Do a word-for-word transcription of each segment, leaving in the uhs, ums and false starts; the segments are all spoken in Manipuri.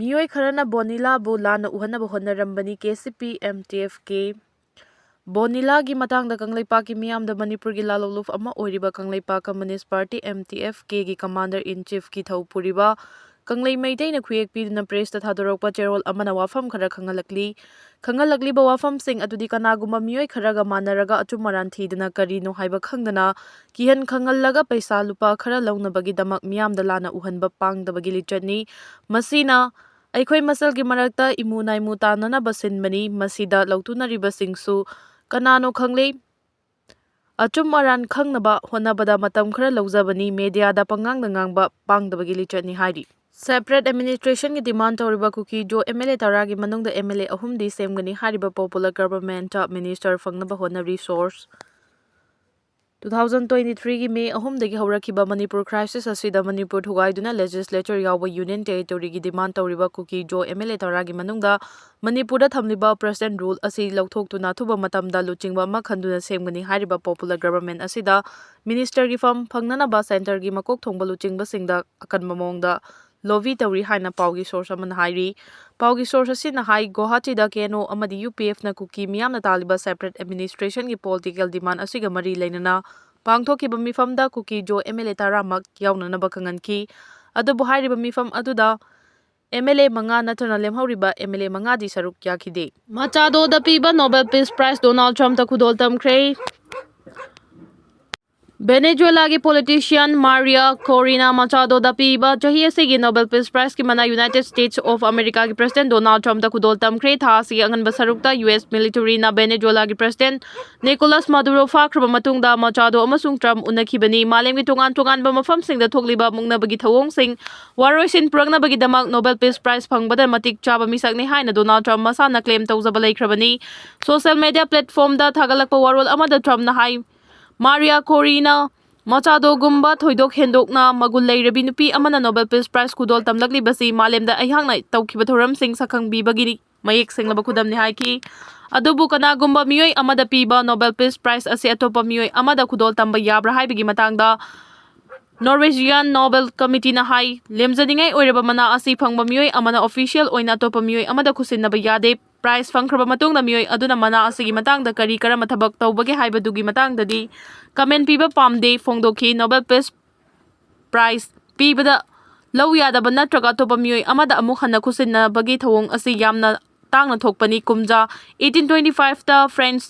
ꯃꯤꯑꯣꯏ ꯈꯔꯅ ꯕꯣꯅꯤꯂꯥꯕꯨ ꯂꯥꯟꯅ ꯎꯍꯟꯅꯕ ꯍꯣꯠꯅꯔꯝꯕꯅꯤ꯫ K C P M T F K. ꯕꯣꯅꯤꯂꯥꯒꯤ ꯃꯇꯥꯡꯗ ꯀꯪꯂꯩꯄꯥꯛꯀꯤ ꯃꯤꯌꯥꯝꯗ ꯃꯅꯤꯄꯨꯔꯒꯤ ꯂꯥꯜꯍꯧꯂꯨꯞ ꯑꯃ ꯑꯣꯏꯔꯤꯕ ꯀꯪꯂꯩꯄꯥꯛ communist party, M T F ꯀꯦꯒꯤ commander in chiefꯀꯤ ꯊꯧ ꯄꯨꯔꯤꯕ ꯀꯪꯂꯩ ꯃꯩꯇꯩꯅ ꯈꯨꯌꯦꯛ ꯄꯤꯗꯨꯅ pressꯇ ꯊꯥꯗꯣꯔꯛꯄ ꯆꯦꯔꯣꯜ ꯑꯃꯅ ꯋꯥꯐꯝ ꯈꯔ ꯈꯪꯍꯜꯂꯛꯂꯤ꯫ ꯈꯪꯍꯜꯂꯛꯂꯤꯕ ꯋꯥꯐꯝꯁꯤꯡ ꯑꯗꯨꯗꯤ ꯀꯅꯥꯒꯨꯝꯕ ꯃꯤꯑꯣꯏ ꯈꯔꯒ ꯃꯥꯟꯅꯔꯒ ꯑꯆꯨꯝ ꯑꯔꯥꯟ ꯊꯤꯗꯅ ꯀꯔꯤꯅꯣ ꯍꯥꯏꯕ ꯈꯪꯗꯅ ꯀꯤꯍꯟ ꯈꯪꯍꯜꯂꯒ ꯄꯩꯁꯥ ꯂꯨꯄꯥ ꯈꯔ ꯂꯧꯅꯕꯒꯤꯗꯃꯛ ꯃꯤꯌꯥꯝꯗ ꯂꯥꯟꯅ ꯎꯍꯟꯕ ꯄꯥꯡꯗꯕꯒꯤ ꯂꯤꯆꯠꯅꯤ꯫ ꯃꯁꯤꯅ ꯑꯩꯈꯣꯏ ꯃꯁꯦꯜꯒꯤ ꯃꯔꯛꯇ ꯏꯃꯨ ꯅꯥꯏꯃꯨ ꯇꯥꯟꯅꯅꯕ ꯁꯤꯟꯕꯅꯤ꯫ ꯃꯁꯤꯗ ꯂꯧꯇꯨꯅꯔꯤꯕꯁꯤꯡꯁꯨ ꯀꯅꯥꯅꯣ ꯈꯪꯂꯦ꯫ ꯑꯆꯨꯝ ꯑꯔꯥꯟ ꯈꯪꯅꯕ ꯍꯣꯠꯅꯕꯗ ꯃꯇꯝ ꯈꯔ ꯂꯧꯖꯕꯅꯤ꯫ Mediaꯗ ꯄꯉꯥꯡꯗ ꯉꯥꯡꯕ ꯄꯥꯡꯗꯕꯒꯤ ꯂꯤꯆꯠꯅꯤ ꯍꯥꯏꯔꯤ꯫ Separate administrationꯒꯤ demand ꯇꯧꯔꯤꯕ ꯀꯨꯀꯤ ꯖꯣ ꯑꯦꯝ ꯑꯦꯜ ꯑꯦ ꯇꯔꯥꯒꯤ ꯃꯅꯨꯡꯗ ꯑꯦꯝ ꯑꯦꯜ ꯑꯦ ꯑꯍꯨꯝꯗꯤ ꯁꯦꯝꯒꯅꯤ ꯍꯥꯏꯔꯤꯕ popular governmentꯇ minister ꯐꯪꯅꯕ ꯍꯣꯠꯅꯔꯤ꯫ Source, two thousand twenty threeꯒꯤ ꯃꯦ ꯑꯍꯨꯝꯗꯒꯤ ꯍꯧꯔꯛꯈꯤꯕ ꯃꯅꯤꯄꯨꯔ crisis ꯑꯁꯤꯗ ꯃꯅꯤꯄꯨꯔ ꯊꯨꯒꯥꯏꯗꯨꯅ legislature ꯌꯥꯎꯕ union territoryꯒꯤ demand ꯇꯧꯔꯤꯕ ꯀꯨꯀꯤ ꯖꯣ ꯑꯦꯝ ꯑꯦꯜ ꯑꯦ ꯇꯔꯥꯒꯤ ꯃꯅꯨꯡꯗ ꯃꯅꯤꯄꯨꯔꯗ ꯊꯝꯂꯤꯕ president rule ꯑꯁꯤ ꯂꯧꯊꯣꯛꯇꯨꯅ ꯑꯊꯨꯕ ꯃꯇꯝꯗ ꯂꯨꯆꯤꯡꯕ ꯑꯃ ꯈꯟꯗꯨꯅ ꯁꯦꯝꯒꯅꯤ ꯍꯥꯏꯔꯤꯕ popular government ꯑꯁꯤꯗ ministerꯒꯤ ꯐꯝ ꯐꯪꯅꯅꯕ centreꯒꯤ ꯃꯀꯣꯛ ꯊꯣꯡꯕ ꯂꯨꯆꯤꯡꯕꯁꯤꯡꯗ ꯑꯀꯟꯕ ꯃꯑꯣꯡꯗ lobby ꯇꯧꯔꯤ ꯍꯥꯏꯅ ꯄꯥꯎꯒꯤ source ꯑꯃꯅ ꯍꯥꯏꯔꯤ꯫ ꯄꯥꯎꯒꯤ source ꯑꯁꯤꯅ ꯍꯥꯏ, ꯒꯨꯋꯥꯍꯥꯇꯤꯗ ꯀꯦ ꯑꯦꯟ ꯑꯣ ꯑꯃꯗꯤ ꯌꯨ ꯄꯤ ꯑꯦꯐꯅ ꯀꯨꯀꯤ ꯃꯤꯌꯥꯝꯅ ꯇꯥꯜꯂꯤꯕ separate administrationꯒꯤ political demand ꯑꯁꯤꯒ ꯃꯔꯤ ꯂꯩꯅꯅ ꯄꯥꯡꯊꯣꯛꯈꯤꯕ ꯃꯤꯐꯝꯗ ꯀꯨꯀꯤ ꯖꯣ ꯑꯦꯝ ꯑꯦꯜ ꯑꯦ ꯇꯔꯥꯃꯛ ꯌꯥꯎꯅꯅꯕ ꯈꯪꯍꯟꯈꯤ꯫ ꯑꯗꯨꯕꯨ ꯍꯥꯏꯔꯤꯕ ꯃꯤꯐꯝ ꯑꯗꯨꯗ ꯑꯦꯝ ꯑꯦꯜ ꯑꯦ ꯃꯉꯥ ꯅꯠꯇꯅ ꯂꯦꯝꯍꯧꯔꯤꯕ ꯑꯦꯝ ꯑꯦꯜ ꯑꯦ ꯃꯉꯥꯗꯤ ꯁꯔꯨꯛ ꯌꯥꯈꯤꯗꯦ꯫ ꯃꯆꯥꯗꯣꯗ ꯄꯤꯕ Nobel Peace Prize Donald Trumpꯇ ꯈꯨꯗꯣꯜ ꯇꯝꯈ꯭ꯔꯦ꯫ Venezuelaꯒꯤ politician Maria Corina Machadoꯗ ꯄꯤꯕ ꯆꯍꯤ ꯑꯁꯤꯒꯤ Nobel Peace Prizeꯀꯤ ꯃꯅꯥ United States of Americaꯒꯤ President Donald Trumpꯇ ꯈꯨꯗꯣꯜ ꯇꯝꯈ꯭ꯔꯦ꯫ ꯊꯥ ꯑꯁꯤꯒꯤ ꯑꯉꯟꯕ ꯁꯔꯨꯛꯇ ꯌꯨ ꯑꯦꯁ militaryꯅ Venezuelaꯒꯤ President Nicolas Maduro ꯐꯥꯈ꯭ꯔꯕ ꯃꯇꯨꯡꯗ Machado ꯑꯃꯁꯨꯡ Trump ꯎꯅꯈꯤꯕꯅꯤ꯫ ꯃꯥꯂꯦꯝꯒꯤ ꯇꯣꯉꯥꯟ ꯇꯣꯉꯥꯟꯕ ꯃꯐꯝꯁꯤꯡꯗ ꯊꯣꯛꯂꯤꯕ ꯃꯨꯛꯅꯕꯒꯤ ꯊꯧꯑꯣꯡꯁꯤꯡ ꯋꯥꯔꯣꯏꯁꯤꯟ ꯄꯨꯔꯛꯅꯕꯒꯤꯗꯃꯛ Nobel Peace Prize ꯐꯪꯕꯗ ꯃꯇꯤꯛ ꯆꯥꯕ ꯃꯤꯁꯛꯅꯤ ꯍꯥꯏꯅ Donald Trump ꯃꯁꯥꯅ claim ꯇꯧꯖꯕ ꯂꯩꯈ꯭ꯔꯕꯅꯤ꯫ Social media platformꯗ ꯊꯥꯒꯠꯂꯛꯄ ꯋꯥꯔꯣꯜ ꯑꯃꯗ Trumpꯅ ꯍꯥꯏ, Maria Corina Machadoꯒꯨꯝꯕ ꯊꯣꯏꯗꯣꯛ ꯍꯦꯟꯗꯣꯛꯅ ꯃꯒꯨꯟ ꯂꯩꯔꯕꯤ ꯅꯨꯄꯤ ꯑꯃꯅ Nobel Peace Prize ꯈꯨꯗꯣꯜ ꯇꯝꯂꯛꯂꯤꯕꯁꯤ ꯃꯥꯂꯦꯝꯗ ꯑꯩꯍꯥꯛꯅ ꯇꯧꯈꯤꯕ ꯊꯧꯔꯝꯁꯤꯡ ꯁꯛꯈꯪꯕꯤꯕꯒꯤꯅꯤ ꯃꯌꯦꯛ ꯁꯦꯡꯂꯕ ꯈꯨꯗꯝꯅꯤ ꯍꯥꯏꯈꯤ꯫ ꯑꯗꯨꯕꯨ ꯀꯅꯥꯒꯨꯝꯕ ꯃꯤꯑꯣꯏ ꯑꯃꯗ ꯄꯤꯕ Nobel Peace Prize ꯑꯁꯤ ꯑꯇꯣꯞꯄ ꯃꯤꯑꯣꯏ ꯑꯃꯗ ꯈꯨꯗꯣꯜ ꯇꯝꯕ ꯌꯥꯕ꯭ꯔꯥ ꯍꯥꯏꯕꯒꯤ ꯃꯇꯥꯡꯗ Norwegian Nobel Committeeꯅ ꯍꯥꯏ, ꯂꯦꯝꯖꯅꯤꯡꯉꯥꯏ ꯑꯣꯏꯔꯕ ꯃꯅꯥ ꯑꯁꯤ ꯐꯪꯕ ꯃꯤꯑꯣꯏ ꯑꯃꯅ official ꯑꯣꯏꯅ ꯑꯇꯣꯞꯄ ꯃꯤꯑꯣꯏ ꯑꯃꯗ ꯈꯨꯠꯁꯤꯟꯅꯕ ꯌꯥꯗꯦ꯫ Prize ꯐꯪꯈ꯭ꯔꯕ ꯃꯇꯨꯡꯗ ꯃꯤꯑꯣꯏ ꯑꯗꯨꯅ ꯃꯅꯥ ꯑꯁꯤꯒꯤ ꯃꯇꯥꯡꯗ ꯀꯔꯤ ꯀꯔꯝꯕ ꯊꯕꯛ ꯇꯧꯕꯒꯦ ꯍꯥꯏꯕꯗꯨꯒꯤ ꯃꯇꯥꯡꯗꯗꯤ comment ꯄꯤꯕ ꯄꯥꯝꯗꯦ ꯐꯣꯡꯗꯣꯛꯈꯤ꯫ Nobel Peace Prize ꯄꯤꯕꯗ ꯂꯧ ꯌꯥꯗꯕ ꯅꯠꯇ꯭ꯔꯒ ꯑꯇꯣꯞꯄ ꯃꯤꯑꯣꯏ ꯑꯃꯗ ꯑꯃꯨꯛ ꯍꯟꯅ ꯈꯨꯠꯁꯤꯟꯅꯕꯒꯤ ꯊꯧꯑꯣꯡ ꯑꯁꯤ ꯌꯥꯝꯅ ꯇꯥꯡꯅ ꯊꯣꯛꯄꯅꯤ꯫ ꯀꯨꯝꯖꯥ eighteen twenty fiveꯇ French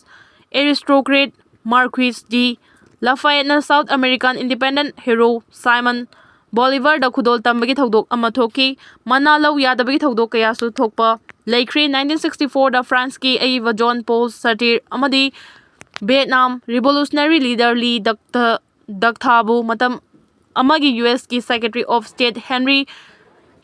aristocrat Marquis de Lafayetteꯅ South American independent hero Simon Bolivarꯗ ꯈꯨꯗꯣꯜ ꯇꯝꯕꯒꯤ ꯊꯧꯗꯣꯛ ꯑꯃ ꯊꯣꯛꯈꯤ꯫ ꯃꯅꯥ ꯂꯧ ꯌꯥꯗꯕꯒꯤ ꯊꯧꯗꯣꯛ ꯀꯌꯥꯁꯨ ꯊꯣꯛꯄ ꯂꯩꯈ꯭ꯔꯦ꯫ Nineteen sixty fourꯗ Franceꯀꯤ ꯑꯏꯕ Jean Paul Sartre ꯑꯃꯗꯤ Vietnam revolutionary leader Lee Duk Thaabu ꯃꯇꯝ ꯑꯃꯒꯤ USꯀꯤ Secretary of State Henry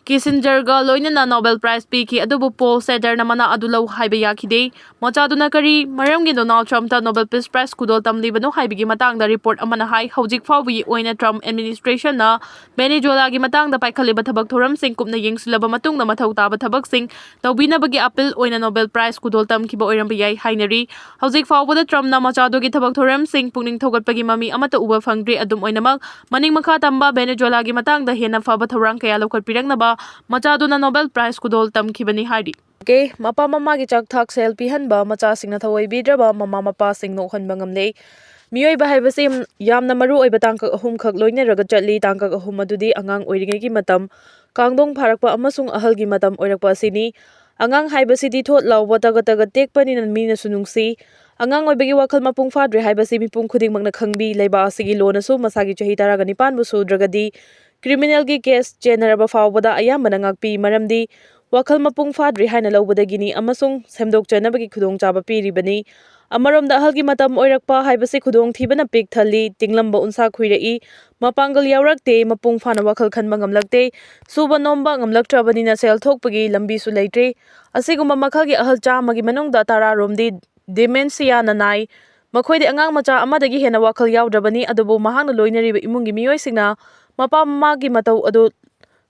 Kissingerꯒ ꯂꯣꯏꯅꯅ Nobel Prize ꯄꯤꯈꯤ, ꯑꯗꯨꯕꯨ Paul Sartreꯅ ꯃꯅꯥ ꯑꯗꯨ ꯂꯧ ꯍꯥꯏꯕ ꯌꯥꯈꯤꯗꯦ꯫ ꯃꯆꯥꯗꯨꯅ ꯀꯔꯤ ꯃꯔꯝꯒꯤ Donald Trumpꯇ Nobel Peace Prize ꯈꯨꯗꯣꯜ ꯇꯝꯂꯤꯕꯅꯣ ꯍꯥꯏꯕꯒꯤ ꯃꯇꯥꯡꯗ report ꯑꯃꯅ ꯍꯥꯏ, ꯍꯧꯖꯤꯛ ꯐꯥꯎꯕꯒꯤ ꯑꯣꯏꯅ Trump administrationꯅ Venezuelaꯒꯤ ꯃꯇꯥꯡꯗ ꯄꯥꯏꯈꯠꯂꯤꯕ ꯊꯕꯛ ꯊꯧꯔꯝꯁꯤꯡ ꯀꯨꯞꯅ ꯌꯦꯡꯁꯤꯜꯂꯕ ꯃꯇꯨꯡꯗ ꯃꯊꯧ ꯇꯥꯕ ꯊꯕꯛꯁꯤꯡ ꯇꯧꯕꯤꯅꯕꯒꯤ appeal ꯑꯣꯏꯅ Nobel Prize ꯈꯨꯗꯣꯜ ꯇꯝꯈꯤꯕ ꯑꯣꯏꯔꯝꯕ ꯌꯥꯏ ꯍꯥꯏꯅꯔꯤ꯫ ꯍꯧꯖꯤꯛ ꯐꯥꯎꯕꯗ Trumpꯅ ꯃꯆꯥꯗꯨꯒꯤ ꯊꯕꯛ ꯊꯧꯔꯝꯁꯤꯡ ꯄꯨꯛꯅꯤꯡ ꯊꯧꯒꯠꯄꯒꯤ ꯃꯃꯤ ꯑꯃꯠꯇ ꯎꯕ ꯐꯪꯗ꯭ꯔꯤ꯫ ꯑꯗꯨꯝ ꯑꯣꯏꯅꯃꯛ, ꯃꯅꯤꯡ ꯃꯈꯥ ꯇꯝꯕ Venezuelaꯒꯤ ꯃꯇꯥꯡꯗ ꯍꯦꯟꯅ ꯐꯕ ꯊꯧꯔꯥꯡ ꯀꯌꯥ ꯂꯧꯈꯠꯄꯤꯔꯛꯅꯕ ꯃꯆꯥꯗꯨꯅ Nobel Prize ꯈꯨꯗꯣꯜ ꯇꯝꯈꯤꯕꯅꯤ ꯍꯥꯏꯔꯤ꯫ ꯃꯄꯥ ꯃꯃꯥꯒꯤ ꯆꯥꯛ ꯊꯥꯛ ꯁꯦꯜ ꯄꯤꯍꯟꯕ, ꯃꯆꯥꯁꯤꯡꯅ ꯊꯑꯣꯏꯕꯤꯗ꯭ꯔꯕ ꯃꯃꯥ ꯃꯄꯥꯁꯤꯡ ꯅꯣꯛꯍꯟꯕ ꯉꯝꯂꯦ꯫ ꯃꯤꯑꯣꯏꯕ ꯍꯥꯏꯕꯁꯤ ꯌꯥꯝ-, ꯌꯥꯝꯅ ꯃꯔꯨ ꯑꯣꯏꯕ ꯇꯥꯡꯀꯛ ꯑꯍꯨꯝꯈꯛ ꯂꯣꯏꯅꯔꯒ ꯆꯠꯂꯤ꯫ ꯇꯥꯡꯀꯛ ꯑꯍꯨꯝ ꯑꯗꯨꯗꯤ ꯑꯉꯥꯡ ꯑꯣꯏꯔꯤꯉꯩꯒꯤ ꯃꯇꯝ, ꯀꯥꯡꯗꯣꯡ ꯐꯥꯔꯛꯄ ꯑꯃꯁꯨꯡ ꯑꯍꯜꯒꯤ ꯃꯇꯝ ꯑꯣꯏꯔꯛꯄ ꯑꯁꯤꯅꯤ꯫ ꯑꯉꯥꯡ ꯍꯥꯏꯕꯁꯤꯗꯤ ꯊꯣꯠ ꯂꯥꯎꯕ, ꯇꯒꯠ ꯇꯒꯠ ꯇꯦꯛꯄꯅꯤꯅ ꯃꯤꯅꯁꯨ ꯅꯨꯡꯁꯤ꯫ ꯑꯉꯥꯡ ꯑꯣꯏꯕꯒꯤ ꯋꯥꯈꯜ ꯃꯄꯨꯡ ꯐꯥꯗ꯭ꯔꯤ ꯍꯥꯏꯕꯁꯤ ꯃꯤꯄꯨꯝ ꯈꯨꯗꯤꯡꯃꯛꯅ ꯈꯪꯕꯤ꯫ ꯂꯩꯕꯥꯛ ꯑꯁꯤꯒꯤ ꯂꯣꯅꯁꯨ ꯃꯁꯥꯒꯤ ꯆꯍꯤ ꯇꯔꯥꯒ ꯅꯤꯄꯥꯟꯕꯨ ꯁꯨꯗ꯭ꯔꯒꯗꯤ criminalꯒꯤ case ꯆꯦꯟꯅꯔꯕ ꯐꯥꯎꯕꯗ ꯑꯌꯥꯝꯕꯅ ꯉꯥꯛꯄꯤ꯫ ꯃꯔꯝꯗꯤ ꯋꯥꯈꯜ ꯃꯄꯨꯡ ꯐꯥꯗ꯭ꯔꯤ ꯍꯥꯏꯅ ꯂꯧꯕꯗꯒꯤꯅꯤ ꯑꯃꯁꯨꯡ ꯁꯦꯝꯗꯣꯛꯆꯅꯕꯒꯤ ꯈꯨꯗꯣꯡꯆꯥꯕ ꯄꯤꯔꯤꯕꯅꯤ꯫ ꯑꯃꯔꯣꯝꯗ, ꯑꯍꯜꯒꯤ ꯃꯇꯝ ꯑꯣꯏꯔꯛꯄ ꯍꯥꯏꯕꯁꯤ ꯈꯨꯗꯣꯡꯊꯤꯕꯅ ꯄꯤꯛ ꯊꯜꯂꯤ, ꯇꯤꯡꯂꯝꯕ ꯎꯟꯁꯥ ꯈꯨꯏꯔꯛꯏ, ꯃꯄꯥꯡꯒꯜ ꯌꯥꯎꯔꯛꯇꯦ, ꯃꯄꯨꯡ ꯐꯥꯅ ꯋꯥꯈꯜ ꯈꯟꯕ ꯉꯝꯂꯛꯇꯦ, ꯁꯨꯕ ꯅꯣꯝꯕ ꯉꯝꯂꯛꯇ꯭ꯔꯕꯅꯤꯅ ꯁꯦꯜ ꯊꯣꯛꯄꯒꯤ ꯂꯝꯕꯤꯁꯨ ꯂꯩꯇ꯭ꯔꯦ꯫ ꯑꯁꯤꯒꯨꯝꯕ ꯃꯈꯜꯒꯤ ꯑꯍꯜ ꯆꯥꯝꯃꯒꯤ ꯃꯅꯨꯡꯗ ꯇꯔꯥ ꯔꯣꯝꯗꯤ dementiaꯅ ꯅꯥꯏ꯫ ꯃꯈꯣꯏꯗꯤ ꯑꯉꯥꯡ ꯃꯆꯥ ꯑꯃꯗꯒꯤ ꯍꯦꯟꯅ ꯋꯥꯈꯜ ꯌꯥꯎꯗ꯭ꯔꯕꯅꯤ, ꯑꯗꯨꯕꯨ ꯃꯍꯥꯛꯅ ꯂꯣꯏꯅꯔꯤꯕ ꯏꯃꯨꯡꯒꯤ ꯃꯤꯑꯣꯏꯁꯤꯡꯅ ꯃꯄꯥ ꯃꯃꯥꯒꯤ ꯃꯇꯧ ꯑꯗꯨ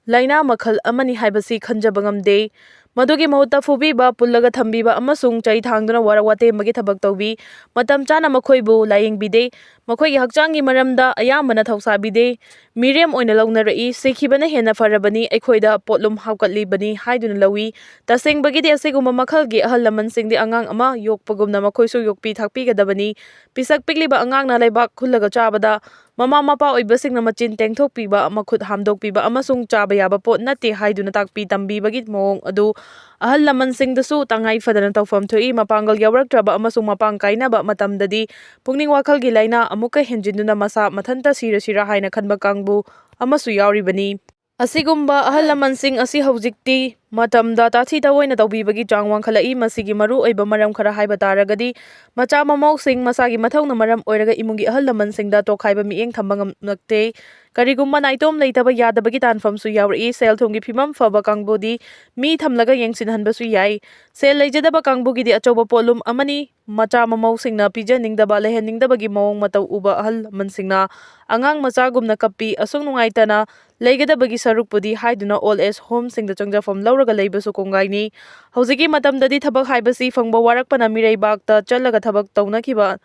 ꯂꯥꯏꯅꯥ ꯃꯈꯜ ꯑꯃꯅꯤ ꯍꯥꯏꯕꯁꯤ ꯈꯟꯖꯕ ꯉꯝꯗꯦ꯫ ꯃꯗꯨꯒꯤ ꯃꯍꯨꯠꯇ ꯐꯨꯕꯤꯕ, ꯄꯨꯜꯂꯒ ꯊꯝꯕꯤꯕ ꯑꯃꯁꯨꯡ ꯆꯩ ꯊꯥꯡꯗꯨꯅ ꯋꯥꯔꯛ ꯋꯥꯇꯦꯝꯕꯒꯤ ꯊꯕꯛ ꯇꯧꯕꯤ꯫ ꯃꯇꯝ ꯆꯥꯅ ꯃꯈꯣꯏꯕꯨ ꯂꯥꯌꯦꯡꯕꯤꯗꯦ꯫ ꯃꯈꯣꯏꯒꯤ ꯍꯛꯆꯥꯡꯒꯤ ꯃꯔꯝꯗ ꯑꯌꯥꯝꯕꯅ ꯊꯧꯁꯥꯕꯤꯗꯦ꯫ ꯃꯤꯔꯦꯝ ꯑꯣꯏꯅ ꯂꯧꯅꯔꯛꯏ꯫ "ꯁꯤꯈꯤꯕꯅ ꯍꯦꯟꯅ ꯐꯔꯕꯅꯤ, ꯑꯩꯈꯣꯏꯗ ꯄꯣꯠꯂꯨꯝ ꯍꯥꯞꯀꯠꯂꯤꯕꯅꯤ" ꯍꯥꯏꯗꯨꯅ ꯂꯧꯏ꯫ ꯇꯁꯦꯡꯕꯒꯤꯗꯤ ꯑꯁꯤꯒꯨꯝꯕ ꯃꯈꯜꯒꯤ ꯑꯍꯜ ꯂꯃꯟꯁꯤꯡꯗꯤ ꯑꯉꯥꯡ ꯑꯃ ꯌꯣꯛꯄꯒꯨꯝꯅ ꯃꯈꯣꯏꯁꯨ ꯌꯣꯛꯄꯤ ꯊꯥꯛꯄꯤꯒꯗꯕꯅꯤ꯫ ꯄꯤꯁꯛ ꯄꯤꯛꯂꯤꯕ ꯑꯉꯥꯡꯅ ꯂꯩꯕꯥꯛ ꯈꯨꯜꯂꯒ ꯆꯥꯕꯗ ꯃꯃꯥ ꯃꯄꯥ ꯑꯣꯏꯕꯁꯤꯡꯅ ꯃꯆꯤꯟ ꯇꯦꯡꯊꯣꯛꯄꯤꯕ, ꯃꯈꯨꯠ ꯍꯥꯝꯗꯣꯛꯄꯤꯕ ꯑꯃꯁꯨꯡ ꯆꯥꯕ ꯌꯥꯕ ꯄꯣꯠ ꯅꯠꯇꯦ ꯍꯥꯏꯗꯨꯅ ꯇꯥꯛꯄꯤ ꯇꯝꯕꯤꯕꯒꯤ ꯃꯑꯣꯡ ꯑꯗꯨ ꯑꯍꯜ ꯂꯃꯟꯁꯤꯡꯗꯁꯨ ꯇꯉꯥꯏ ꯐꯗꯅ ꯇꯧꯐꯝ ꯊꯣꯛꯏ꯫ ꯃꯄꯥꯡꯒꯜ ꯌꯥꯎꯔꯛꯇ꯭ꯔꯕ ꯑꯃꯁꯨꯡ ꯃꯄꯥꯡ ꯀꯥꯏꯅꯕ ꯃꯇꯝꯗꯗꯤ ꯄꯨꯛꯅꯤꯡ ꯋꯥꯈꯜꯒꯤ ꯂꯥꯏꯅꯥ ꯑꯃꯨꯛꯀ ꯍꯦꯟꯖꯤꯟꯗꯨꯅ ꯃꯁꯥ ꯃꯊꯟꯇ ꯁꯤꯔꯁꯤꯔꯥ ꯍꯥꯏꯅ ꯈꯟꯕ ꯀꯥꯡꯕꯨ ꯑꯃꯁꯨ ꯌꯥꯎꯔꯤꯕꯅꯤ꯫ ꯑꯁꯤꯒꯨꯝꯕ ꯑꯍꯜ ꯂꯃꯟꯁꯤꯡ ꯑꯁꯤ ꯍꯧꯖꯤꯛꯇꯤ ꯃꯇꯝꯗ ꯇꯥꯊꯤ ꯇꯥꯑꯣꯏꯅ ꯇꯧꯕꯤꯕꯒꯤ ꯆꯥꯡ ꯋꯥꯡꯈꯠꯂꯛꯏ꯫ ꯃꯁꯤꯒꯤ ꯃꯔꯨ ꯑꯣꯏꯕ ꯃꯔꯝ ꯈꯔ ꯍꯥꯏꯕ ꯇꯥꯔꯒꯗꯤ, ꯃꯆꯥ ꯃꯃꯧꯁꯤꯡ ꯃꯁꯥꯒꯤ ꯃꯊꯧꯅ ꯃꯔꯝ ꯑꯣꯏꯔꯒ ꯏꯃꯨꯡꯒꯤ ꯑꯍꯜ ꯂꯃꯟꯁꯤꯡꯗ ꯇꯣꯈꯥꯏꯕ ꯃꯤꯠꯌꯦꯡ ꯊꯝꯕ ꯉꯝꯂꯛꯇꯦ꯫ ꯀꯔꯤꯒꯨꯝꯕ ꯅꯥꯏꯇꯣꯝ ꯂꯩꯇꯕ ꯌꯥꯗꯕꯒꯤ ꯇꯥꯟꯐꯝꯁꯨ ꯌꯥꯎꯔꯛꯏ꯫ ꯁꯦꯜ ꯊꯨꯝꯒꯤ ꯐꯤꯕꯝ ꯐꯕ ꯀꯥꯡꯕꯨꯗꯤ ꯃꯤ ꯊꯝꯂꯒ ꯌꯦꯡꯁꯤꯟꯍꯟꯕꯁꯨ ꯌꯥꯏ꯫ ꯁꯦꯜ ꯂꯩꯖꯗꯕ ꯀꯥꯡꯕꯨꯒꯤꯗꯤ ꯑꯆꯧꯕ ꯄꯣꯠꯂꯨꯝ ꯑꯃꯅꯤ꯫ ꯃꯆꯥ ꯃꯃꯧꯁꯤꯡꯅ ꯄꯤꯖꯅꯤꯡꯗꯕ, ꯂꯩꯍꯟꯅꯤꯡꯗꯕꯒꯤ ꯃꯑꯣꯡ ꯃꯇꯧ ꯎꯕ ꯑꯍꯜ ꯂꯃꯟꯁꯤꯡꯅ ꯑꯉꯥꯡ ꯃꯆꯥꯒꯨꯝꯅ ꯀꯞꯄꯤ꯫ ꯑꯁꯨꯛ ꯅꯨꯡꯉꯥꯏꯇꯅ ꯂꯩꯒꯗꯕꯒꯤ ꯁꯔꯨꯛꯄꯨꯗꯤ ꯍꯥꯏꯗꯨꯅ old age homeꯁꯤꯡꯗ ꯆꯪꯖꯐꯝ ꯂꯧꯔꯒ ꯂꯩꯕꯁꯨ ꯀꯣꯡꯒꯥꯏꯅꯤ꯫ ꯍꯧꯖꯤꯛꯀꯤ ꯃꯇꯝꯗꯗꯤ ꯊꯕꯛ ꯍꯥꯏꯕꯁꯤ ꯐꯪꯕ ꯋꯥꯔꯛꯄꯅ ꯃꯤꯔꯩꯕꯥꯛꯇ ꯆꯠꯂꯒ ꯊꯕꯛ ꯇꯧꯅꯈꯤꯕ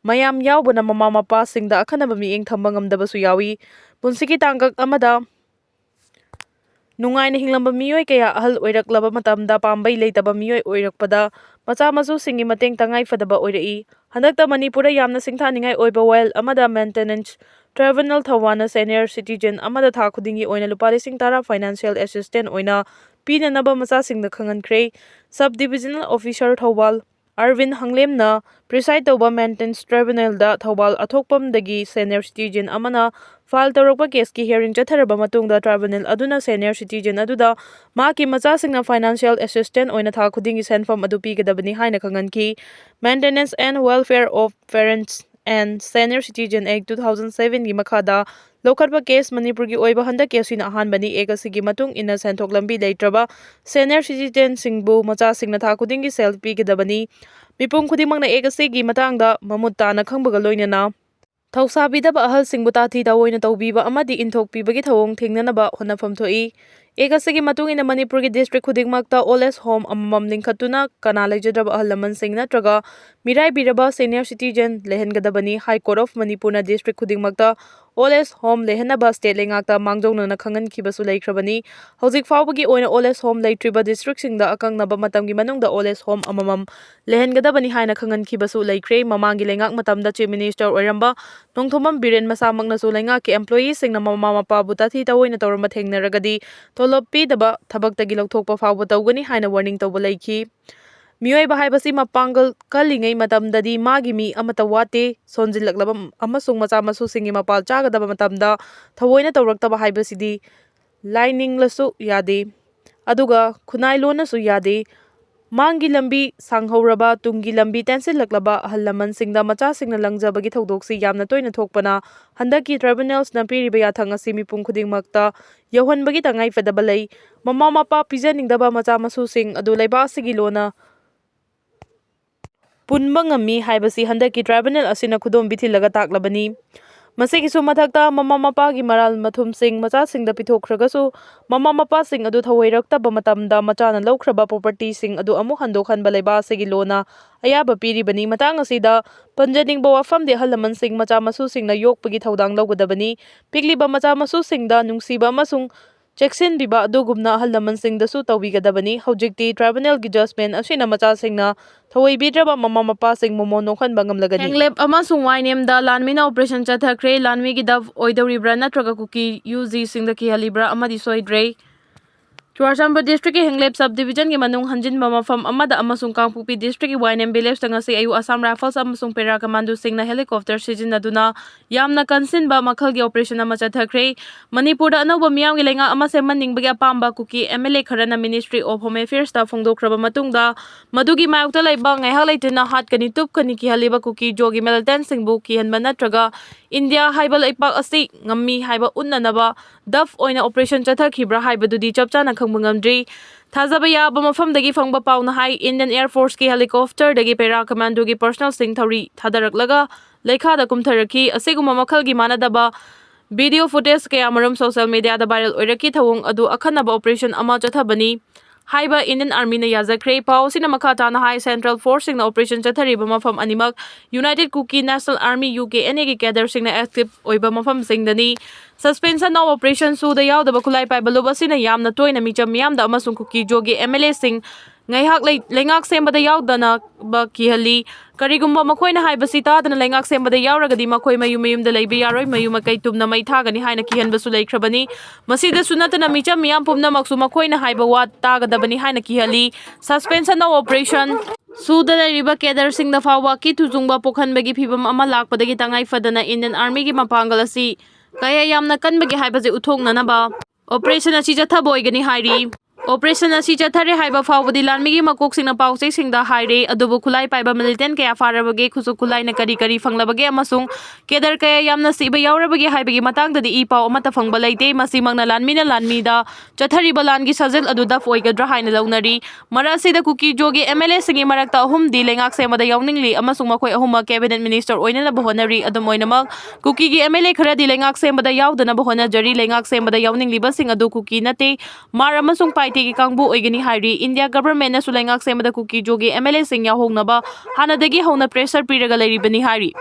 ꯃꯌꯥꯝ ꯌꯥꯎꯕꯅ ꯃꯃꯥ ꯃꯄꯥꯁꯤꯡꯗ ꯑꯈꯟꯅꯕ ꯃꯤꯠꯌꯦꯡ ꯊꯝꯕ ꯉꯝꯗꯕꯁꯨ ꯌꯥꯎꯏ꯫ ꯄꯨꯟꯁꯤꯒꯤ ꯇꯥꯡꯀꯛ ꯑꯃꯗ ꯅꯨꯡꯉꯥꯏꯅ ꯍꯤꯡꯂꯝꯕ ꯃꯤꯑꯣꯏ ꯀꯌꯥ ꯑꯍꯜ ꯑꯣꯏꯔꯛꯂꯕ ꯃꯇꯝꯗ ꯄꯥꯝꯕꯩ ꯂꯩꯇꯕ ꯃꯤꯑꯣꯏ ꯑꯣꯏꯔꯛꯄꯗ ꯃꯆꯥ ꯃꯁꯨꯁꯤꯡꯒꯤ ꯃꯇꯦꯡ ꯇꯉꯥꯏ ꯐꯗꯕ ꯑꯣꯏꯔꯛꯏ꯫ ꯍꯟꯗꯛꯇ ꯃꯅꯤꯄꯨꯔꯗ ꯌꯥꯝꯅ ꯁꯤꯡꯊꯥꯅꯤꯡꯉꯥꯏ ꯑꯣꯏꯕ ꯋꯥꯌꯦꯜ ꯑꯃꯗ Maintenance Tribunal ꯊꯧꯕꯥꯜꯅ senior citizen ꯑꯃꯗ ꯊꯥ ꯈꯨꯗꯤꯡꯒꯤ ꯑꯣꯏꯅ ꯂꯨꯄꯥ ꯂꯤꯁꯤꯡ ꯇꯔꯥ financial assistance ꯑꯣꯏꯅ ꯄꯤꯅꯅꯕ ꯃꯆꯥꯁꯤꯡꯗ ꯈꯪꯍꯟꯈ꯭ꯔꯦ꯫ Sub Divisional Officer Thoubal ꯑꯔꯕꯤꯟ ꯍꯪꯂꯦꯝꯅ preside ꯇꯧꯕ Maintenance Tribunalꯗ ꯊꯧꯕꯥꯜ ꯑꯊꯣꯛꯄꯝꯗꯒꯤ senior citizen ꯑꯃꯅ file ꯇꯧꯔꯛꯄ caseꯀꯤ hearing ꯆꯠꯊꯔꯕ ꯃꯇꯨꯡꯗ tribunal ꯑꯗꯨꯅ senior citizen ꯑꯗꯨꯗ ꯃꯍꯥꯛꯀꯤ ꯃꯆꯥꯁꯤꯡꯅ financial assistance ꯑꯣꯏꯅ ꯊꯥ ꯈꯨꯗꯤꯡꯒꯤ ꯁꯦꯟꯐꯝ ꯑꯗꯨ ꯄꯤꯒꯗꯕꯅꯤ ꯍꯥꯏꯅ ꯈꯪꯍꯟꯈꯤ꯫ Maintenance and Welfare of Parents and Senior Citizen Act two thousand sevenꯒꯤ ꯃꯈꯥꯗ ꯂꯧꯈꯠꯄ case ꯃꯅꯤꯄꯨꯔꯒꯤ ꯑꯣꯏꯕ ꯍꯟꯗꯛꯀꯤ ꯑꯁꯤꯅ ꯑꯍꯥꯟꯕꯅꯤ꯫ Act ꯑꯁꯤꯒꯤ ꯃꯇꯨꯡ ꯏꯟꯅ ꯁꯦꯟꯊꯣꯛ ꯂꯝꯕꯤ ꯂꯩꯇ꯭ꯔꯕ senior citizenꯁꯤꯡꯕꯨ ꯃꯆꯥꯁꯤꯡꯅ ꯊꯥ ꯈꯨꯗꯤꯡꯒꯤ ꯁꯦꯜ ꯄꯤꯒꯗꯕꯅꯤ꯫ ꯃꯤꯄꯨꯝ ꯈꯨꯗꯤꯡꯃꯛꯅ Act ꯑꯁꯤꯒꯤ ꯃꯇꯥꯡꯗ ꯃꯃꯨꯠ ꯇꯥꯅ ꯈꯪꯕꯒ ꯂꯣꯏꯅꯅ ꯊꯧꯁꯥꯕꯤꯗꯕ ꯑꯍꯜꯁꯤꯡꯕꯨ ꯇꯥꯊꯤ ꯇꯥꯑꯣꯏꯅ ꯇꯧꯕꯤꯕ ꯑꯃꯗꯤ ꯏꯟꯊꯣꯛꯄꯤꯕꯒꯤ ꯊꯧꯑꯣꯡ ꯊꯤꯡꯅꯅꯕ ꯍꯣꯠꯅꯐꯝ ꯊꯣꯛꯏ꯫ ꯑꯦꯛ ꯑꯁꯤꯒꯤ ꯃꯇꯨꯡ ꯏꯟꯅ ꯃꯅꯤꯄꯨꯔꯒꯤ district ꯈꯨꯗꯤꯡꯃꯛꯇ old age home ꯑꯃꯃꯝ ꯂꯤꯡꯈꯠꯇꯨꯅ ꯀꯅꯥ ꯂꯩꯖꯗ꯭ꯔꯕ ꯑꯍꯜ ꯂꯃꯟꯁꯤꯡ ꯅꯠꯇ꯭ꯔꯒ ꯃꯤꯔꯥꯏꯕꯤꯔꯕ senior citizen ꯂꯩꯍꯟꯒꯗꯕꯅꯤ꯫ High Court of ꯃꯅꯤꯄꯨꯔꯅ district ꯈꯨꯗꯤꯡꯃꯛꯇ old age home ꯂꯩꯍꯟꯅꯕ state ꯂꯩꯉꯥꯛꯇ ꯃꯥꯡꯖꯧꯅꯅ ꯈꯪꯍꯟꯈꯤꯕꯁꯨ ꯂꯩꯈ꯭ꯔꯕꯅꯤ꯫ ꯍꯧꯖꯤꯛ ꯐꯥꯎꯕꯒꯤ ꯑꯣꯏꯅ old age home ꯂꯩꯇ꯭ꯔꯤꯕ districtꯁꯤꯡꯗ ꯑꯀꯛꯅꯕ ꯃꯇꯝꯒꯤ ꯃꯅꯨꯡꯗ old age home ꯑꯃꯃꯝ ꯂꯩꯍꯟꯒꯗꯕꯅꯤ ꯍꯥꯏꯅ ꯈꯪꯍꯟꯈꯤꯕꯁꯨ ꯂꯩꯈ꯭ꯔꯦ꯫ ꯃꯃꯥꯡꯒꯤ ꯂꯩꯉꯥꯛ ꯃꯇꯝꯗ Chief Minister ꯑꯣꯏꯔꯝꯕ ꯅꯣꯡꯊꯣꯝꯕꯝ ꯕꯤꯔꯦꯟ ꯃꯁꯥꯃꯛꯅꯁꯨ ꯂꯩꯉꯥꯛꯀꯤ employeeꯁꯤꯡꯅ ꯃꯃꯥ ꯃꯄꯥꯕꯨ ꯇꯥꯊꯤ ꯇꯥꯑꯣꯏꯅ ꯇꯧꯔꯝꯕ ꯊꯦꯡꯅꯔꯒꯗꯤ ꯇꯣꯂꯣꯞ ꯄꯤꯗꯕ, ꯊꯕꯛꯇꯒꯤ ꯂꯧꯊꯣꯛꯄ ꯐꯥꯎꯕ ꯇꯧꯒꯅꯤ ꯍꯥꯏꯅ warning ꯇꯧꯕ ꯂꯩꯈꯤ꯫ ꯃꯤꯑꯣꯏꯕ ꯍꯥꯏꯕꯁꯤ ꯃꯄꯥꯡꯒꯜ ꯀꯜꯂꯤꯉꯩ ꯃꯇꯝꯗꯗꯤ ꯃꯥꯒꯤ ꯃꯤ ꯑꯃꯠꯇ ꯋꯥꯠꯇꯦ꯫ ꯁꯣꯟꯖꯤꯜꯂꯛꯂꯕ ꯑꯃꯁꯨꯡ ꯃꯆꯥ ꯃꯁꯨꯁꯤꯡꯒꯤ ꯃꯄꯥꯜ ꯆꯥꯒꯗꯕ ꯃꯇꯝꯗ ꯊꯑꯣꯏꯅ ꯇꯧꯔꯛꯇꯕ ꯍꯥꯏꯕꯁꯤꯗꯤ ꯂꯥꯏꯅꯤꯡꯂꯁꯨ ꯌꯥꯗꯦ, ꯑꯗꯨꯒ ꯈꯨꯟꯅꯥꯏ ꯂꯣꯟꯅꯁꯨ ꯌꯥꯗꯦ꯫ ꯃꯥꯡꯒꯤ ꯂꯝꯕꯤ ꯁꯥꯡꯍꯧꯔꯕ, ꯇꯨꯡꯒꯤ ꯂꯝꯕꯤ ꯇꯦꯟꯁꯤꯜꯂꯛꯂꯕ ꯑꯍꯜ ꯂꯃꯟꯁꯤꯡꯗ ꯃꯆꯥꯁꯤꯡꯅ ꯂꯪꯖꯕꯒꯤ ꯊꯧꯗꯣꯛꯁꯤ ꯌꯥꯝꯅ ꯇꯣꯏꯅ ꯊꯣꯛꯄꯅ ꯍꯟꯗꯛꯀꯤ tribunalsꯅ ꯄꯤꯔꯤꯕ ꯌꯥꯊꯪ ꯑꯁꯤ ꯃꯤꯄꯨꯝ ꯈꯨꯗꯤꯡꯃꯛꯇ ꯌꯧꯍꯟꯕꯒꯤ ꯇꯉꯥꯏꯐꯗꯕ ꯂꯩ꯫ ꯃꯃꯥ ꯃꯄꯥ ꯄꯤꯖꯅꯤꯡꯗꯕ ꯃꯆꯥ ꯃꯁꯨꯁꯤꯡ ꯑꯗꯨ ꯂꯩꯕꯥꯛ ꯑꯁꯤꯒꯤ ꯂꯣꯟꯅ ꯄꯨꯟꯕ ꯉꯝꯃꯤ ꯍꯥꯏꯕꯁꯤ ꯍꯟꯗꯛꯀꯤ tribunal ꯑꯁꯤꯅ ꯈꯨꯗꯣꯝꯕꯤ ꯊꯤꯜꯂꯒ ꯇꯥꯛꯂꯕꯅꯤ꯫ ꯃꯁꯤꯒꯤꯁꯨ ꯃꯊꯛꯇ, ꯃꯃꯥ ꯃꯄꯥꯒꯤ ꯃꯔꯥꯜ ꯃꯊꯨꯝꯁꯤꯡ ꯃꯆꯥꯁꯤꯡꯗ ꯄꯤꯊꯣꯛꯈ꯭ꯔꯒꯁꯨ, ꯃꯃꯥ ꯃꯄꯥꯁꯤꯡ ꯑꯗꯨ ꯊꯧꯑꯣꯏꯔꯛꯇꯕ ꯃꯇꯝꯗ ꯃꯆꯥꯅ ꯂꯧꯈ꯭ꯔꯕ propertyꯁꯤꯡ ꯑꯗꯨ ꯑꯃꯨꯛ ꯍꯟꯗꯣꯛꯍꯟꯕ ꯂꯩꯕꯥꯛ ꯑꯁꯤꯒꯤ ꯂꯣꯟꯅ ꯑꯌꯥꯕ ꯄꯤꯔꯤꯕꯅꯤ꯫ ꯃꯇꯥꯡ ꯑꯁꯤꯗ ꯄꯟꯖꯅꯤꯡꯕ ꯋꯥꯐꯝꯗꯤ, ꯑꯍꯜ ꯂꯃꯟꯁꯤꯡ ꯃꯆꯥ ꯃꯁꯨꯁꯤꯡꯅ ꯌꯣꯛꯄꯒꯤ ꯊꯧꯗꯥꯡ ꯂꯧꯒꯗꯕꯅꯤ꯫ ꯄꯤꯛꯂꯤꯕ ꯃꯆꯥ ꯃꯁꯨꯁꯤꯡꯗ ꯅꯨꯡꯁꯤꯕ ꯑꯃꯁꯨꯡ ꯆꯦꯛꯁꯤꯟꯕꯤꯕ ꯑꯗꯨꯒꯨꯝꯅ ꯑꯍꯜ ꯂꯃꯟꯁꯤꯡꯗꯁꯨ ꯇꯧꯕꯤꯒꯗꯕꯅꯤ꯫ ꯍꯧꯖꯤꯛꯇꯤ tribunalꯒꯤ judgment ꯑꯁꯤꯅ ꯃꯆꯥꯁꯤꯡꯅ ꯊꯧꯑꯣꯏꯕꯤꯗ꯭ꯔꯕ ꯃꯃꯥ ꯃꯄꯥꯁꯤꯡꯕꯨ ꯃꯣꯟ ꯅꯣꯛꯍꯟꯕ ꯉꯝꯂꯒꯅꯤ꯫ ꯍꯦꯡꯂꯦꯞ ꯑꯃꯁꯨꯡ ꯋꯥꯏꯅꯦꯝꯗ ꯂꯥꯟꯃꯤꯅ operation ꯆꯠꯊꯈ꯭ꯔꯦ꯫ ꯂꯥꯟꯃꯤꯒꯤ dove ꯑꯣꯏꯗꯧꯔꯤꯕ꯭ꯔꯥ ꯅꯠꯇ꯭ꯔꯒ ꯀꯨꯀꯤ ꯌꯨ ꯖꯤꯁꯤꯡꯗ ꯀꯤꯍꯜꯂꯤꯕ꯭ꯔꯥ ꯑꯃꯗꯤ ꯁꯣꯏꯗ꯭ꯔꯦ꯫ ꯆꯨꯔꯥꯆꯥꯟꯄꯨꯔ districtꯀꯤ ꯍꯦꯡꯂꯦꯞ sub divisionꯒꯤ ꯃꯅꯨꯡ ꯍꯟꯖꯤꯟꯕ ꯃꯐꯝ ꯑꯃꯗ ꯑꯃꯁꯨꯡ ꯀꯥꯡꯄꯣꯛꯄꯤ districtꯀꯤ ꯋꯥꯏꯅꯦꯝ villageꯇ ꯉꯁꯤ ꯑꯌꯨꯛ Assam Rifles ꯑꯃꯁꯨꯡ para commandoꯁꯤꯡꯅ helicopter ꯁꯤꯖꯤꯟꯅꯗꯨꯅ ꯌꯥꯝꯅ ꯀꯟꯁꯤꯟꯕ ꯃꯈꯜꯒꯤ operation ꯑꯃ ꯆꯠꯊꯈ꯭ꯔꯦ꯫ ꯃꯅꯤꯄꯨꯔꯗ ꯑꯅꯧꯕ ꯃꯤꯌꯥꯝꯒꯤ ꯂꯩꯉꯥꯛ ꯑꯃ ꯁꯦꯝꯍꯟꯅꯤꯡꯕꯒꯤ ꯑꯄꯥꯝꯕ ꯀꯨꯀꯤ MLA ꯈꯔꯅ Ministry of Home Affairsꯇ ꯐꯣꯡꯗꯣꯛꯈ꯭ꯔꯕ ꯃꯇꯨꯡꯗ, ꯃꯗꯨꯒꯤ ꯃꯥꯌꯣꯛꯇ ꯂꯩꯕ ꯉꯥꯏꯍꯥꯛ ꯂꯩꯇꯅ ꯍꯥꯠꯀꯅꯤ ꯇꯨꯞꯀꯅꯤ ꯀꯤꯍꯜꯂꯤꯕ ꯀꯨꯀꯤ ꯖꯣꯒꯤ militantꯁꯤꯡꯕꯨ ꯀꯤꯍꯟꯕ ꯅꯠꯇ꯭ꯔꯒ ꯏꯟꯗꯤꯌꯥ ꯍꯥꯏꯕ ꯂꯩꯄꯥꯛ ꯑꯁꯤ ꯉꯝꯃꯤ ꯍꯥꯏꯕ ꯎꯠꯅꯅꯕ dove ꯑꯣꯏꯅ operation ꯆꯠꯊꯈꯤꯕ꯭ꯔꯥ ꯍꯥꯏꯕꯗꯨꯗꯤ ꯆꯞ ꯆꯥꯅ ꯈꯪꯕ ꯉꯝꯗ꯭ꯔꯤ꯫ ꯊꯥꯖꯕ ꯌꯥꯕ ꯃꯐꯝꯗꯒꯤ ꯐꯪꯕ ꯄꯥꯎꯅ ꯍꯥꯏ, Indian Air Forceꯀꯤ helicopterꯗꯒꯤ para commandoꯒꯤ personnelꯁꯤꯡ ꯊꯧꯔꯤ ꯊꯥꯗꯔꯛꯂꯒ ꯂꯩꯈꯥꯗ ꯀꯨꯝꯊꯔꯛꯈꯤ꯫ ꯑꯁꯤꯒꯨꯝꯕ ꯃꯈꯜꯒꯤ ꯃꯥꯟꯅꯗꯕ Video footage ꯀꯌꯥ ꯃꯔꯨꯝ social media ꯗ viral ꯑꯣꯏꯔꯛꯈꯤ꯫ ꯊꯧꯑꯣꯡ ꯑꯗꯨ ꯑꯈꯟꯅꯕ operation ꯑꯃ ꯆꯠꯊꯕꯅꯤ ꯍꯥꯏꯕ Indian Army ꯅ ꯌꯥꯖꯈ꯭ꯔꯦ꯫ ꯄꯥꯎ ꯑꯁꯤꯅ ꯃꯈꯥ ꯇꯥꯅ ꯍꯥꯏ, Central Force ꯁꯤꯡꯅ operation ꯆꯠꯊꯔꯤꯕ ꯃꯐꯝ ꯑꯅꯤꯃꯛ United Kuki National Army, U K N A ꯒꯤ cadre ꯁꯤꯡꯅ active ꯑꯣꯏꯕ ꯃꯐꯝꯁꯤꯡꯗꯅꯤ꯫ Suspension of Operation ꯁꯨꯗ ꯌꯥꯎꯗꯕ ꯈꯨꯠꯂꯥꯏ ꯄꯥꯏꯕ ꯂꯨꯞ ꯑꯁꯤꯅ ꯌꯥꯝꯅ ꯇꯣꯏꯅ ꯃꯤꯆꯝ ꯃꯤꯌꯥꯝꯗ ꯑꯃꯁꯨꯡ ꯀꯨꯀꯤ ꯖꯣꯒꯤ M L A ꯁꯤꯡ ꯉꯥꯏꯍꯥꯛ ꯂꯩ-, ꯂꯩꯉꯥꯛ ꯁꯦꯝꯕꯗ ꯌꯥꯎꯗꯅꯕ ꯀꯤꯍꯜꯂꯤ꯫ ꯀꯔꯤꯒꯨꯝꯕ ꯃꯈꯣꯏꯅ ꯍꯥꯏꯕꯁꯤ ꯇꯥꯗꯅ ꯂꯩꯉꯥꯛ ꯁꯦꯝꯕꯗ ꯌꯥꯎꯔꯒꯗꯤ ꯃꯈꯣꯏ ꯃꯌꯨꯝ ꯃꯌꯨꯝꯗ ꯂꯩꯕ ꯌꯥꯔꯣꯏ, ꯃꯌꯨꯝ ꯃꯀꯩ ꯇꯨꯝꯅ ꯃꯩ ꯊꯥꯒꯅꯤ ꯍꯥꯏꯅ ꯀꯤꯍꯟꯕꯁꯨ ꯂꯩꯈ꯭ꯔꯕꯅꯤ꯫ ꯃꯁꯤꯗꯁꯨ ꯅꯠꯇꯅ ꯃꯤꯆꯝ ꯃꯤꯌꯥꯝ ꯄꯨꯝꯅꯃꯛꯁꯨ ꯃꯈꯣꯏꯅ ꯍꯥꯏꯕ ꯋꯥ ꯇꯥꯒꯗꯕꯅꯤ ꯍꯥꯏꯅ ꯀꯤꯍꯜꯂꯤ꯫ Suspension of Operation ꯁꯨꯗ ꯂꯩꯔꯤꯕ cadre ꯁꯤꯡꯗ ꯐꯥꯎꯕ ꯑꯀꯤ ꯇꯨꯖꯨꯡꯕ ꯄꯣꯛꯍꯟꯕꯒꯤ ꯐꯤꯚꯝ ꯑꯃ ꯂꯥꯛꯄꯗꯒꯤ ꯇꯉꯥꯏ ꯐꯗꯅ Indian Army ꯒꯤ ꯃꯄꯥꯡꯒꯜ ꯑꯁꯤ ꯀꯌꯥ ꯌꯥꯝꯅ ꯀꯟꯕꯒꯦ ꯍꯥꯏꯕꯁꯤ ꯎꯠꯊꯣꯛꯅꯅꯕ operation ꯑꯁꯤ ꯆꯠꯊꯕ ꯑꯣꯏꯒꯅꯤ ꯍꯥꯏꯔꯤ꯫ Operation ꯑꯁꯤ ꯆꯠꯊꯔꯦ ꯍꯥꯏꯕ ꯐꯥꯎꯕꯗꯤ ꯂꯥꯟꯃꯤꯒꯤ ꯃꯀꯣꯛꯁꯤꯡꯅ ꯄꯥꯎꯆꯦꯁꯤꯡꯗ ꯍꯥꯏꯔꯦ, ꯑꯗꯨꯕꯨ ꯈꯨꯠꯂꯥꯏ ꯄꯥꯏꯕ militant ꯀꯌꯥ ꯐꯥꯔꯕꯒꯦ, ꯈꯨꯠꯁꯨ ꯈꯨꯠꯂꯥꯏꯅ ꯀꯔꯤ ꯀꯔꯤ ꯐꯪꯂꯕꯒꯦ ꯑꯃꯁꯨꯡ cadre ꯀꯌꯥ ꯌꯥꯝꯅ ꯁꯤꯕ ꯌꯥꯎꯔꯕꯒꯦ ꯍꯥꯏꯕꯒꯤ ꯃꯇꯥꯡꯗꯗꯤ ꯏ ꯄꯥꯎ ꯑꯃꯠꯇ ꯐꯪꯕ ꯂꯩꯇꯦ꯫ ꯃꯁꯤꯃꯛꯅ ꯂꯥꯟꯃꯤꯅ ꯂꯥꯟꯃꯤꯗ ꯆꯠꯊꯔꯤꯕ ꯂꯥꯟꯒꯤ ꯁꯥꯖꯦꯜ ꯑꯗꯨ ꯗꯐ ꯑꯣꯏꯒꯗ꯭ꯔꯥ ꯍꯥꯏꯅ ꯂꯧꯅꯔꯤ꯫ ꯃꯔꯛ ꯑꯁꯤꯗ ꯀꯨꯀꯤ ꯖꯣꯒꯤ M L A ꯁꯤꯡꯒꯤ ꯃꯔꯛꯇ ꯑꯍꯨꯝꯗꯤ ꯂꯩꯉꯥꯛ ꯁꯦꯝꯕꯗ ꯌꯥꯎꯅꯤꯡꯂꯤ ꯑꯃꯁꯨꯡ ꯃꯈꯣꯏ ꯑꯍꯨꯝꯃꯛ cabinet minister ꯑꯣꯏꯅꯅꯕ ꯍꯣꯠꯅꯔꯤ꯫ ꯑꯗꯨꯝ ꯑꯣꯏꯅꯃꯛ, ꯀꯨꯀꯤꯒꯤ M L A ꯈꯔꯗꯤ ꯂꯩꯉꯥꯛ ꯁꯦꯝꯕꯗ ꯌꯥꯎꯗꯅꯕ ꯍꯣꯠꯅꯖꯔꯤ꯫ ꯂꯩꯉꯥꯛ ꯁꯦꯝꯕꯗ ꯌꯥꯎꯅꯤꯡꯂꯤꯕꯁꯤꯡ ꯑꯗꯨ ꯀꯨꯀꯤ ꯅꯠꯇꯦ, ꯃꯥꯔ ꯑꯃꯁꯨꯡ ꯄꯥꯏꯇꯦꯒꯤ ꯀꯥꯡꯕꯨ ꯑꯣꯏꯒꯅꯤ ꯍꯥꯏꯔꯤ꯫ India government ꯅꯁꯨ ꯂꯩꯉꯥꯛ ꯁꯦꯝꯕꯗ ꯀꯨꯀꯤ ꯖꯣꯒꯤ M L A ꯁꯤꯡ ꯌꯥꯎꯍꯧꯅꯕ ꯍꯥꯟꯅꯗꯒꯤ ꯍꯧꯅ pressure ꯄꯤꯔꯒ ꯂꯩꯔꯤꯕꯅꯤ ꯍꯥꯏꯔꯤ꯫